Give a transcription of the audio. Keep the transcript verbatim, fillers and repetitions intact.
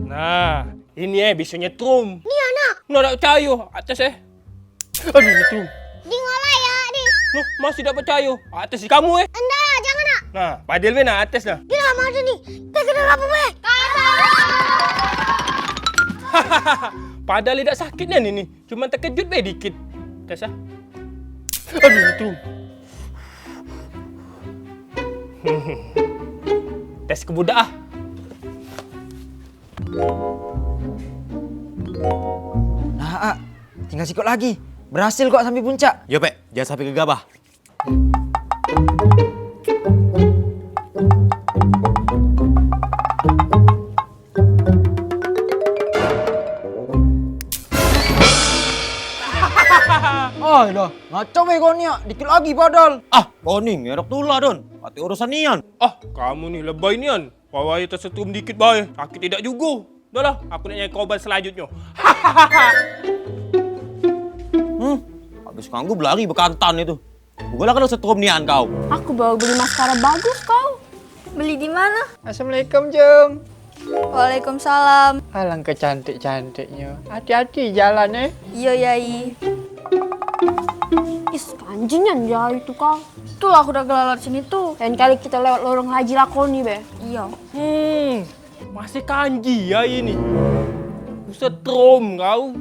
Nah, ini eh bisa nyetrum. Ni anak. Nah, dak percayo, atas eh. Aduh, nyetrum. Di ngolai ya, di. Noh, masih dak percayo. Atas di kamu eh. Enggak, jangan nak. Nah, padahal be nah atas nah. Gila, mau ni. Pegang apa be? Padahal dak sakit nian ini. Cuma terkejut be dikit. Tes ah. Aduh, itu. Tes ke budak ah. Nah, ah, tinggal sikok lagi. Berhasil kok sampai puncak. Yo, Pek, jangan sampai gegabah. Ai lah, ngaco be kau ni, ah. Dikit lagi padahal. Ah, kau ni ngerok tulah, Don. Pati urusan nian. Ah, kamu ni lebay nian. Pawai tesetrum dikit bae, sakit idak jugo. Udahlah, aku nak nyari korban selanjutnyo. Hmm, habis kanggu belari bekantan itu. Bukalah kena setrum nian kau. Aku baru beli maskara bagus kau. Beli di mana? Assalamualaikum, Jung. Waalaikumsalam. Alangkah cantik-cantiknya. Hati-hati jalan, eh. Iya, Yai. Is, kanji nian ya itu kau. Itulah aku dak gelala sini tuh. Lain kali kita lewat lorong Haji Lakoni be. Iya. Hmm, masih kanji ya ini. Buset, rom kau.